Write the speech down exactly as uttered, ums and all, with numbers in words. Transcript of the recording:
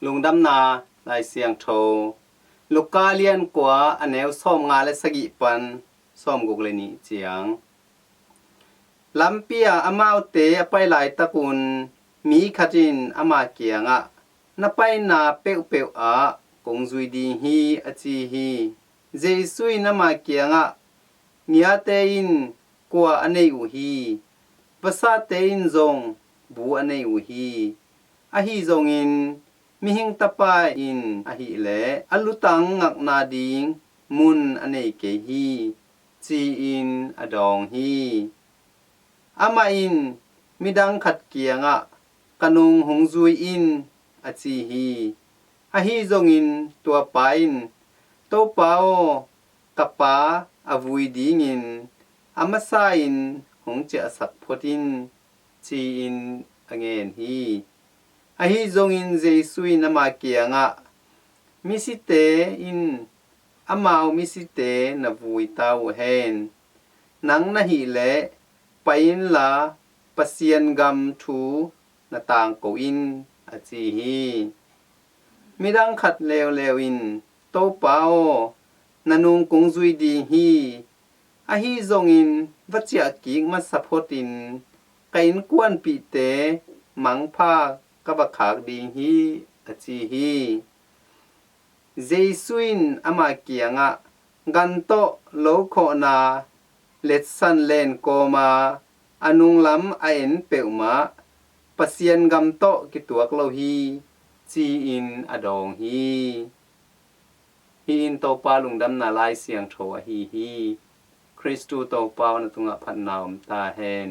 Lungdamna Lai Siangtho, Luka lian kua, a neu sawmnga le sagih pan sawmguk le nih ciang. Lampi ah amaute a pai laitakun mi khat in ama kiangah, "Na paina peuhpeuh ah kong zui ding hi," a ci hi. Jesu in ama kiangah, "Ngiate in kua a nei uh hi, vasate in zong bu a nei uh hi. Ahi zongin Mihing Tapa in ahileh a lutang ngakna ding mun a nei kei hi," ci-in a dawng hi. Amah in midang khat kiangah, "Ka nung hong zui in," a ci hi. Ahi zongin tua pa in, "Topa aw, ka pa a vui dingin a masa in hong ciahsak phot in," ci-in a ngen hi. Ahi zongin Jesu in ama kiangah, "Misite in amau misite na vui ta uh hen. Nang na hileh pai inla Pasian gam thu na tangko in," a ci hi. Midang khat leuleu in, "Topa aw, na nung kong zui ding hi. Ahi zongin va ciah kik masa photin ka innkuanpihte mangpha ka va khak ding hi," a ci hi. Jesu in ama kiangah, "Gan tawh lo khawhna letsan len kawma a nunglam a en peuhmah Pasian gam tawh kituak lo hi," ci-in a dawng hi. Hih in Topa lungdamna Lai Siangtho ahi hi. Khristu Topa aw, na tungah phatna om ta hen.